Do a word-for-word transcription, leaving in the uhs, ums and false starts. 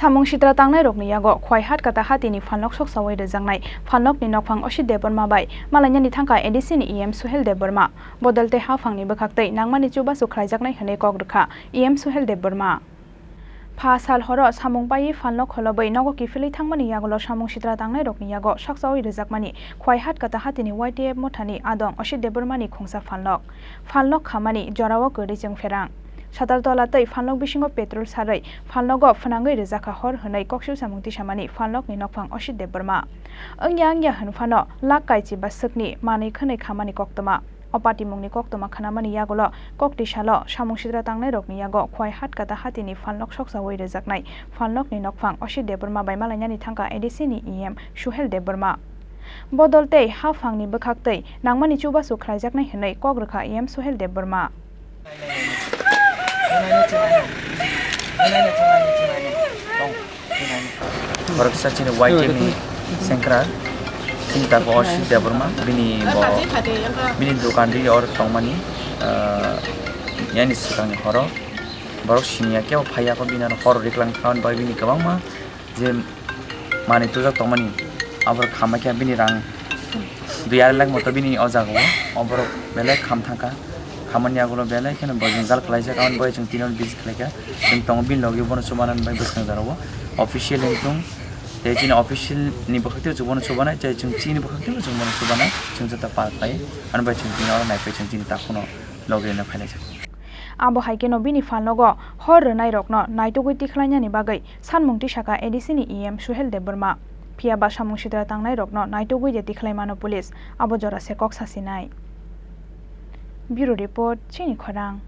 Samung sitra tangnairokni yago Khwaihat Kata Hatini phalnok soksawi rwjaknai phalnokni nokphang Osit Debbarma bai malainani thangkha A D C ni E M Suhel Debbarma. Bodol tei haphangni bwkhaktwi nangmani chubachu khlaijaknai hwnwi kok rwkha E M Suhel Debbarma. Pha sal horo samung paiwi phalnok kholobwi nogo kiphilwi thangmani yagulo samung sitra tangnairokni yago soksawi rwjakmani Khwaihat Kata Hatini Y T F mothani adong Osit Debbarmani khungsa phalnok. Phalnok khamani jorao kwrwi chwng pherang. Sataltola tei phalnok bisingo petrol sarwi phalnogo phwnangwi rwjakha hor hwnwi koksu samung tisamani phalnokni nokphang Osit Debbarma. Wngya wngya hwn phano lak kaichi ba swkni manwi khwnwi khamani koktwma. O patimungni koktwma khnamani yagulo kokti salo samung sitra tangnairokni yago Khwaihat Kata Hatini phalnok soksawi rwjaknai phalnokni nokphang Osit Debbarma bai malainani thangkha A D C ni E M Suhel Debbarma. Bodol tei haphangni bwkhaktwi nangmani chubachu khlaijaknai hwnwi kok rwkha E M Suhel Debbarma. Borok sa chini Y T F ni sengkrak, chini tako Osit Debbarma, bini bo, bini dukan ri or tongmani, ah, yani swkangni horo. Borok siniya kebo phaiya ko bini aro hor riklang thawan bai bini kwbangma je manwi tujak tongmani, aborok khamai khe bini rang dui arai lakh moto bini o jaga o, o borok belai kham thangkha, khamani yagulo belai kheno bo jwngjal khlaijak, aboni bagwi chwng tini hor visit khlaikha, chwng tongo bini logi bono chubanan bai bwskang jora o official wngthung, tei chini official ni bwkhak tei chwng bono chubanai, tei chwng chini bwkhak tei chwng bono chubanai, chwng jota pal khlai, ani bai chwng tini oro naiphai chwng chini takhukno logi rwna phailaijak. Abo hai kheno bini phalnogo hor rwnairokno naitugwi tikhlainani bagwi sanmung tisakha A D C ni E M Suhel Debbarma. Phiya ba samung sitra tangnairokno naitugwi de tikhlai mano police, abo jora se kok sasinai. Bureau Report, Chini Khorang.